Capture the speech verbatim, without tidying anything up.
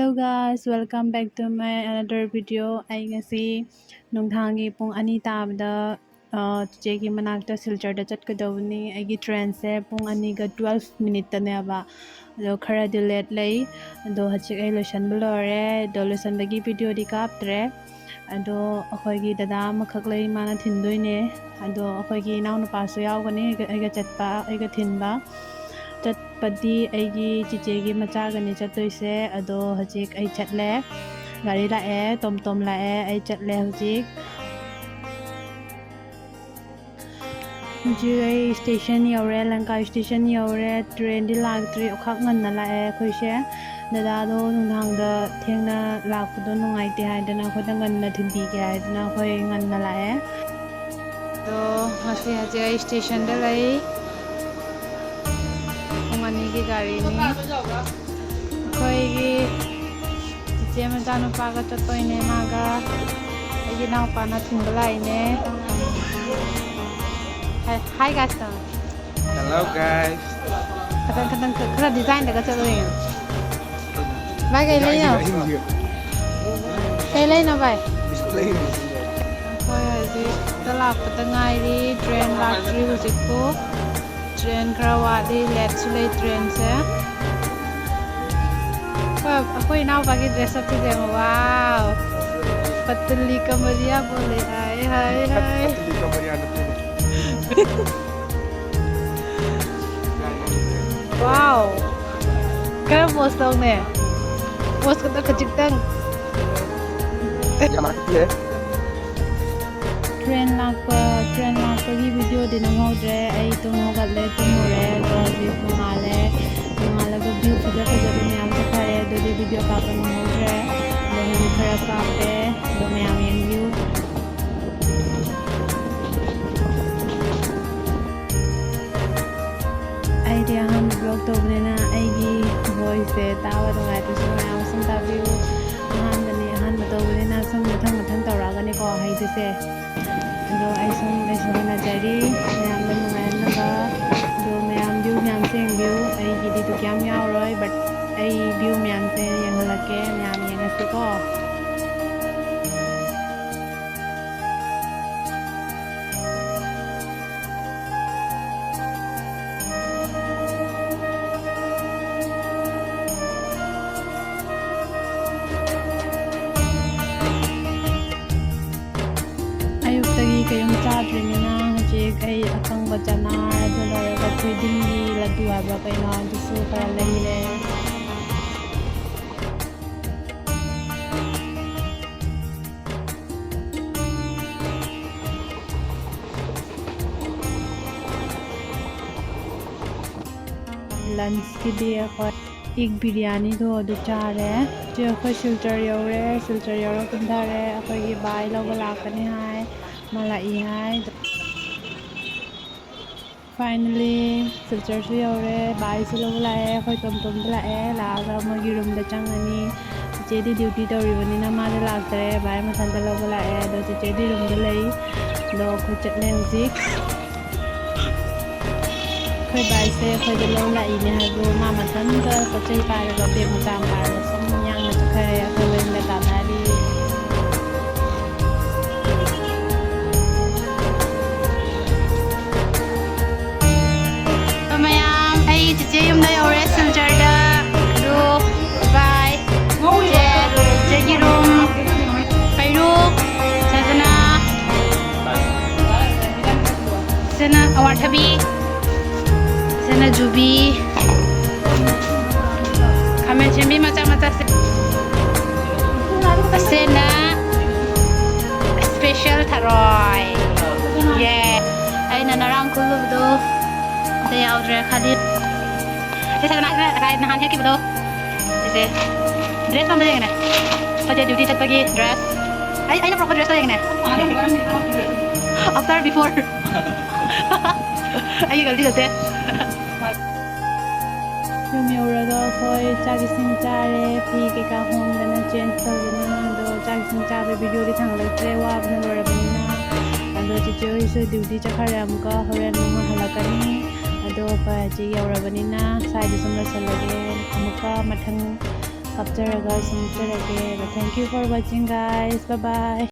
Hello guys, welcome back to my another video. ꯑꯩ ꯉꯁꯤ ꯅꯨꯡꯗꯥꯡꯒꯤ ꯄꯨꯡ ꯑꯅꯤ ꯇꯥꯕꯗ, ꯑ, ꯆꯤꯆꯦꯒꯤ ꯃꯅꯥꯛꯇ ꯁꯤꯜꯆꯔꯗ ꯆꯠꯀꯗꯧꯕꯅꯤ꯫ ꯑꯩꯒꯤ ꯇ꯭ꯔꯦꯟꯁꯦ ꯄꯨꯡ ꯑꯅꯤꯒ ꯇ꯭ꯋꯦꯜꯐ ꯃꯤꯅꯤꯠꯇꯅꯦꯕ꯫ ꯑꯗꯣ ꯈꯔꯗꯤ ꯂꯦꯠ ꯂꯩ꯫ ꯑꯗꯣ ꯍꯧꯖꯤꯛ ꯑꯩ ꯂꯣꯏꯁꯟꯕ ꯂꯣꯏꯔꯦ꯫ ꯑꯗꯣ ꯂꯣꯏꯁꯟꯕꯒꯤ ꯚꯤꯗꯤꯑꯣꯗꯤ ꯀꯥꯞꯇ꯭ꯔꯦ꯫ ꯑꯗꯣ ꯑꯩꯈꯣꯏꯒꯤ ꯗꯗꯥ ꯑꯃꯈꯛ ꯂꯩ, ꯃꯥꯅ ꯊꯤꯟꯗꯣꯏꯅꯦ꯫ ꯑꯗꯣ ꯑꯩꯈꯣꯏꯒꯤ ꯏꯅꯥꯎꯅꯨꯄꯥꯁꯨ ꯌꯥꯎꯒꯅꯤ ꯑꯩꯒ, ꯑꯩꯒ ꯆꯠꯄ, ꯑꯩꯒ ꯊꯤꯟꯕ꯫ ꯆꯠꯄꯗꯤ ꯑꯩꯒꯤ ꯆꯤꯆꯦꯒꯤ ꯃꯆꯥꯒꯅꯤ ꯆꯠꯇꯣꯏꯁꯦ꯫ ꯑꯗꯣ ꯍꯧꯖꯤꯛ ꯑꯩ ꯆꯠꯂꯦ꯫ ꯒꯥꯔꯤ ꯂꯥꯛꯑꯦ, ꯇꯣꯝ ꯇꯣꯝ ꯂꯥꯛꯑꯦ, ꯑꯩ ꯆꯠꯂꯦ ꯍꯧꯖꯤꯛ꯫ ꯍꯧꯖꯤꯛ ꯑꯩ ꯁ꯭ꯇꯦꯁꯟ ꯌꯧꯔꯦ, ꯂꯪꯀꯥ ꯁ꯭ꯇꯦꯁꯟ ꯌꯧꯔꯦ꯫ ꯇ꯭ꯔꯦꯟꯗꯤ ꯂꯥꯛꯇ꯭ꯔꯤ, ꯑꯣꯈꯥꯛ ꯉꯟꯅ ꯂꯥꯛꯑꯦ ꯑꯩꯈꯣꯏꯁꯦ꯫ ꯗꯗꯥꯗꯣ ꯅꯨꯡꯗꯥꯡꯗ ꯊꯦꯡꯅ ꯂꯥꯛꯄꯗꯣ ꯅꯨꯡꯉꯥꯏꯇꯦ ꯍꯥꯏꯗꯅ ꯑꯩꯈꯣꯏꯗ ꯉꯟꯅ ꯊꯤꯟꯕꯤꯒꯦ ꯍꯥꯏꯗꯅ ꯑꯩꯈꯣꯏ ꯉꯟꯅ ꯂꯥꯛꯑꯦ꯫ ꯑꯗꯣ ꯉꯁꯤ ꯍꯧꯖꯤꯛ ꯑꯩ ꯁ꯭ꯇꯦꯁꯟꯗ ꯂꯩ꯫ ꯄꯨꯡ ꯑꯅꯤꯒꯤ ꯒꯥꯔꯤꯅꯤ꯫ ꯑꯩꯈꯣꯏꯒꯤ ꯆꯤꯆꯦ ꯃꯆꯥꯅꯨꯄꯥꯒ ꯆꯠꯇꯣꯏꯅꯦ, ꯃꯥꯒ꯫ ꯑꯩꯒꯤ ꯏꯅꯥꯎꯄꯥꯅ ꯊꯤꯟꯕ ꯂꯥꯛꯏꯅꯦ꯫ Hi, hi guys. Hello guys. ꯈꯇꯪ, ꯈꯇꯪ, ꯈꯔ ꯗꯤꯖꯥꯏꯟꯗꯒ ꯆꯠꯂꯨ ꯌꯦꯡꯉꯣ꯫ ꯚꯥꯏ, ꯀꯩ ꯂꯩꯅꯣ? ꯀꯩ ꯂꯩꯅꯣ, ꯚꯥꯏ? ꯑꯩꯈꯣꯏ ꯍꯧꯖꯤꯛꯇ ꯂꯥꯛꯄꯗ ꯉꯥꯏꯔꯤ, ꯇ꯭ꯔꯦꯟ ꯂꯥꯛꯇ꯭ꯔꯤ ꯍꯧꯖꯤꯛꯄꯨ꯫ ꯇ꯭ꯔꯦꯟ ꯈꯔ ꯋꯥꯠꯂꯤ, ꯂꯦꯠꯁꯨ ꯂꯩ ꯇ꯭ꯔꯦꯟꯁꯦ꯫ ꯑꯩꯈꯣꯏ, ꯑꯩꯈꯣꯏ ꯏꯅꯥꯎꯄꯥꯒꯤ ꯗ꯭ꯔꯦꯁ ꯑꯞꯁꯤꯗ ꯌꯦꯡꯉꯣ, ꯋꯥꯎ! ꯄꯇꯂꯤ ꯀꯃꯔꯤꯌꯥ ꯕꯣꯂꯦ, ꯍꯥꯏ, ꯍꯥꯏ, ꯍꯥꯏ꯫ ꯄꯇꯂꯤ ꯀꯃꯔꯤꯌꯥ ꯅꯠꯇꯦꯅꯦ꯫ ꯋꯥꯎ! ꯈꯔ ꯄꯣꯁ ꯇꯧꯅꯦ꯫ ꯄꯣꯁ ꯈꯛꯇ ꯈꯖꯤꯛꯇꯪ꯫ ꯌꯥꯝ ꯍꯥꯞꯄꯤꯌꯦ꯫ ꯇ꯭ꯔꯦꯟ ꯂꯥꯛꯄ, ꯇ꯭ꯔꯦꯟ ꯂꯥꯛꯄꯒꯤ ꯚꯤꯗꯤꯑꯣꯗꯤ ꯅꯝꯍꯧꯗ꯭ꯔꯦ꯫ ꯑꯩ ꯇꯨꯝ ꯍꯧꯒꯠꯂꯦ, ꯇꯨꯝꯃꯨꯔꯦ, ꯑꯗꯣ ꯍꯧꯖꯤꯛ ꯅꯣꯡꯉꯥꯜꯂꯦ꯫ ꯅꯣꯡꯉꯥꯜꯂꯒ ꯚ꯭ꯌꯨ ꯐꯖ ꯐꯖꯕ ꯃꯌꯥꯝꯁꯨ ꯐꯔꯦ꯫ ꯑꯗꯨꯗꯤ ꯚꯤꯗꯤꯑꯣ ꯀꯥꯞꯄ ꯅꯝꯍꯧꯗ꯭ꯔꯦ꯫ ꯑꯗꯣ ꯍꯧꯖꯤꯛ ꯈꯔ ꯀꯥꯞꯄꯦ꯫ ꯑꯗꯣ ꯃꯌꯥꯝ ꯌꯦꯡꯕꯤꯌꯨ꯫ ꯑꯩꯗꯤ ꯑꯍꯥꯟꯕ ꯕ꯭ꯂꯣꯛ ꯇꯧꯕꯅꯤꯅ ꯑꯩꯒꯤ ꯚꯣꯏꯁꯁꯦ ꯇꯥꯕ ꯅꯨꯡꯉꯥꯏꯇ꯭ꯔꯁꯨ ꯃꯌꯥꯝ ꯁꯨꯝ ꯇꯥꯕꯤꯌꯨ꯫ ꯑꯍꯥꯟꯕꯅꯤ, ꯑꯍꯥꯟꯕ ꯇꯧꯕꯅꯤꯅ ꯁꯨꯝ ꯃꯊꯪ ꯃꯊꯪ ꯇꯧꯔꯛꯑꯒꯅꯤꯀꯣ ꯍꯩꯗꯣꯏꯁꯦ꯫ ꯑꯗꯣ ꯑꯩ ꯁꯨꯝ ꯑꯩꯁꯨ ꯍꯣꯠꯅꯖꯔꯤ ꯃꯌꯥꯝꯗ ꯅꯨꯡꯉꯥꯏꯍꯟꯅꯕ꯫ ꯑꯗꯣ ꯃꯌꯥꯝ ꯚ꯭ꯌꯨ ꯃꯌꯥꯝꯁꯦ ꯌꯦꯡꯕꯤꯌꯨ꯫ ꯑꯩꯒꯤꯗꯤ ꯑꯗꯨ ꯀꯌꯥꯝ ꯌꯥꯎꯔꯣꯏ, but ꯑꯩ ꯚ꯭ꯌꯨ ꯃꯌꯥꯝꯁꯦ ꯌꯦꯡꯍꯜꯂꯛꯀꯦ꯫ ꯃꯌꯥꯝ ꯌꯦꯡꯉꯁꯤꯀꯣ꯫ ꯑꯌꯨꯛꯇꯒꯤ ꯀꯩꯝ ꯆꯥꯗ꯭ꯔꯤꯕꯅꯤꯅ ꯍꯧꯖꯤꯛ ꯑꯩ ꯑꯀꯪꯕ ꯆꯅꯥ, ꯑꯗꯨ ꯂꯣꯏꯔꯒ ꯊꯣꯏꯗꯤꯡꯒꯤ ꯂꯗꯨ ꯍꯥꯏꯕ꯭ꯔꯥ ꯀꯩꯅꯣ, ꯑꯗꯨꯁꯨ ꯈꯔ ꯂꯩꯔꯦ꯫ ꯂꯟꯁꯀꯤꯗꯤ ꯑꯩꯈꯣꯏ ꯏꯒ ꯕꯤꯔꯌꯥꯅꯤꯗꯣ ꯑꯗꯨ ꯆꯥꯔꯦ꯫ ꯍꯧꯖꯤꯛ ꯑꯩꯈꯣꯏ ꯁꯤꯜꯆꯔ ꯌꯧꯔꯦ꯫ ꯁꯤꯜꯆꯔ ꯌꯧꯔ ꯀꯨꯝꯊꯔꯦ꯫ ꯑꯩꯈꯣꯏꯒꯤ ꯕꯥꯏ ꯂꯧꯕ ꯂꯥꯛꯀꯅꯤ ꯍꯥꯏ꯫ ꯃꯥ ꯂꯥꯛꯏ ꯍꯥꯏ꯫ Finally, ꯁꯤꯜꯆꯔꯁꯨ ꯌꯧꯔꯦ꯫ ꯕꯥꯏꯁꯨ ꯂꯧꯕ ꯂꯥꯛꯑꯦ꯫ ꯑꯩꯈꯣꯏ ꯇꯣꯝ ꯇꯣꯝꯗ ꯂꯥꯛꯑꯦ꯫ ꯂꯥꯛꯑꯒ ꯃꯣꯏꯒꯤ ꯔꯨꯝꯗ ꯆꯪꯉꯅꯤ꯫ ꯆꯤꯆꯦꯗꯤ ꯗ꯭ꯌꯨꯇꯤ ꯇꯧꯔꯤꯕꯅꯤꯅ ꯃꯥꯗꯤ ꯂꯥꯛꯇꯔꯦ꯫ ꯕꯥꯏ ꯃꯊꯟꯇ ꯂꯧꯕ ꯂꯥꯛꯑꯦ꯫ ꯑꯗꯣ ꯆꯤꯆꯦꯗꯤ ꯔꯨꯝꯗ ꯂꯩ꯫ ꯑꯗꯣ ꯑꯩꯈꯣꯏ ꯆꯠꯂꯦ ꯍꯧꯖꯤꯛ꯫ ꯑꯩꯈꯣꯏ ꯕꯥꯏꯁꯦ ꯑꯩꯈꯣꯏꯗ ꯂꯧ ꯂꯥꯛꯏꯅꯦ ꯍꯥꯏꯕꯨ ꯃꯥ ꯃꯊꯟꯇ ꯄꯣꯠ ꯆꯩ ꯄꯥꯏꯔꯒ ꯕꯦꯒ ꯃꯆꯥ ꯑꯃ ꯄꯥꯏꯔꯒ ꯁꯨꯝ ꯌꯥꯡꯅ ꯆꯠꯈ꯭ꯔꯦ꯫ ꯑꯩꯈꯣꯏ ꯃꯌꯨꯝꯗ ꯇꯥꯟꯅꯔꯤ꯫ ꯃꯌꯥꯝ, ꯑꯩ ꯆꯤꯆꯦ ꯌꯨꯝꯗ ꯌꯧꯔꯦ, ꯁꯤꯜꯆꯔꯗ꯫ ꯑꯗꯨ, ꯕꯥꯏ, ꯆꯦ, ꯆꯦꯒꯤ ꯔꯨꯝ, ꯄꯩꯔꯨꯛ, ꯁꯖꯅꯥ, ꯁꯤꯅ ꯑꯋꯥꯊꯕꯤ, ꯁꯤꯅ ꯖꯨꯕꯤ, ꯈꯥꯃꯦꯟ ꯁꯦꯝꯕꯤ ꯃꯆꯥ ꯃꯆꯥꯁꯦ꯫ ꯑꯁꯤꯅ special ꯊꯔꯣꯏ꯫ ꯌꯦ꯫ ꯑꯩꯅ ꯉꯔꯥꯡ ꯈꯨꯜꯂꯨꯕꯗꯣ ꯑꯝꯇ ꯌꯥꯎꯗ꯭ꯔꯦ, ꯈꯥꯂꯤ꯫ ꯁꯤ ꯁꯒꯅꯥ ꯉꯁꯥꯏ ꯅꯍꯥꯟ ꯍꯦꯛꯈꯤꯕꯗꯣ꯫ ꯁꯤꯁꯦ꯫ Dress ꯑꯝꯇ ꯌꯦꯡꯉꯦꯅꯦ꯫ ꯑꯩꯈꯣꯏꯁꯦ duty ꯆꯠꯄꯒꯤ dress꯫ ꯑꯩ, ꯑꯩꯅ ꯄꯨꯔꯛꯄ dress ꯇꯣ ꯌꯦꯡꯉꯦꯅꯦ꯫ After, before꯫ ꯑꯩꯒꯤ ꯒꯜꯇꯤ ꯅꯠꯇꯦ꯫ ꯌꯨꯝ ꯌꯧꯔꯒ ꯑꯩꯈꯣꯏ ꯆꯥꯛ ꯏꯁꯤꯡ ꯆꯥꯔꯦ, ꯐꯤ ꯀꯩꯀꯥ ꯍꯣꯡꯗꯅ change ꯇꯧꯗꯅ꯫ ꯑꯗꯣ ꯆꯥꯛ ꯏꯁꯤꯡ ꯆꯥꯕꯒꯤ video ꯗꯤ ꯊꯥꯡꯒꯠꯂꯛꯇ꯭ꯔꯦ, ꯋꯥꯕꯅ ꯂꯣꯏꯔꯕꯅꯤꯅ꯫ ꯑꯗꯣ ꯆꯤꯆꯦ ꯍꯣꯏꯁꯨ duty ꯆꯠꯈ꯭ꯔꯦ, ꯑꯃꯨꯛꯀ ꯍꯣꯔꯦꯟ ꯑꯃꯨꯛ ꯍꯜꯂꯛꯀꯅꯤ꯫ ꯑꯗꯣ ꯑꯩꯈꯣꯏ ꯍꯧꯖꯤꯛ ꯌꯧꯔꯕꯅꯤꯅ ꯁ꯭ꯋꯥꯏꯗ ꯁꯨꯝ ꯂꯣꯏꯁꯜꯂꯒꯦ꯫ ꯑꯃꯨꯛꯀ ꯃꯊꯪ ꯍꯥꯞꯆꯔꯒ ꯁꯨꯝ ꯍꯥꯞꯆꯔꯒꯦ꯫ Thank you for watching, guys. Bye bye.